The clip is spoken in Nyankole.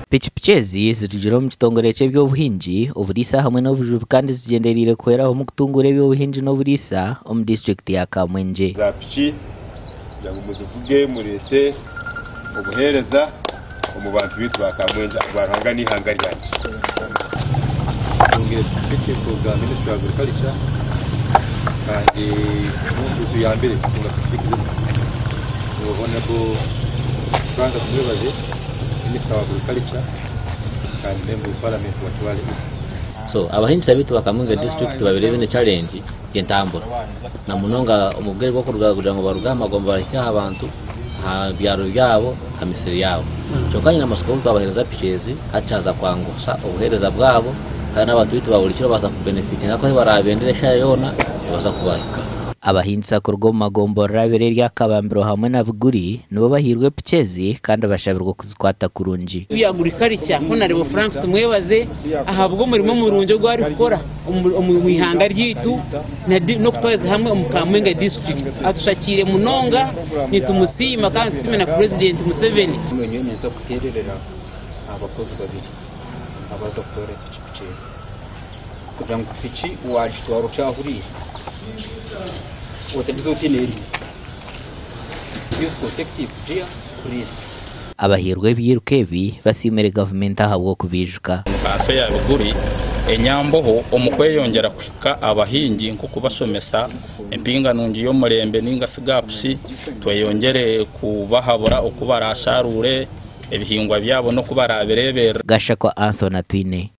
Pikipiki ezi zirugire omu kitongore ky'eby'obuhingi, oburiisa hamwe n'obujubi kandi zigyendereire kuhweraho omu kutunguura eby'obuhingi n'oburiisa omu disiturikiti ya Kamwengye. Za piki kugira ngu muzivuge mureete obuheereza omu bantu baitu ba Kamwengye ahabwa Ruhanga n'eihanga ryangye. Ntungire pikipiki kuruga Ministry ya Agriculture kandi Mungu tuyambire kutunga pikipiki zinu. Honorable Frank Tumwebaze, Minister wa Agriculture kandi Member of Parliament wa Kibaale East. So abahingisa baitu ba Kamwenge district babire baine challenge y'entambura na munonga omu bwire bw'okuruga kugira ngu baruge aha magomba bahike aha bantu aha byaro byabo aha misiri yaabo. Kyonka nyine amatsiko obu twabaheereza piki ezi hati kyaza kwanguhisa obuheereza bwabo kandi n'abantu baitu ba buri kiro baza kubenefitinga ahakuba ahu baraabendere eshaaha yoona nibaza kubahika. Abahingisa kuruga omu magomborora abiri erya Kabambiro hamwe na Biguri nibo bahairwe piki ezi kandi bashabirwe kuzikwata kurungi. Ebya Agriculture Honarebo Frank Tumwebaze ahabw'omurimo murungi ogu arikukora omu ihanga ryaitu n'okutwariza hamwe omu Kamwenge district. Atushakiire munonga, nitumusiima kandi tusiime na Purezidenti Museveni. Nyowe ninza kuteererera abakozi babiri abaza kutwara pikipiki ezi kugira ngu piki waagitwara okyahuriire otagiza oti neerimu. Use protective gears please. Abahairwe ebyiruka ebi basiimire gavumenti ahabw'okubiijuka. Kanso ya Biguri enyamboho omu kweyongyera kuhika abahingi nk'okubashomesa empinga nungi y'omurembe ninga shi GAPS, tweyongyere kubahabura oku barasharuure ebihingwa byabo n'oku barabireeberere. Gashakwa Anthony Atwine.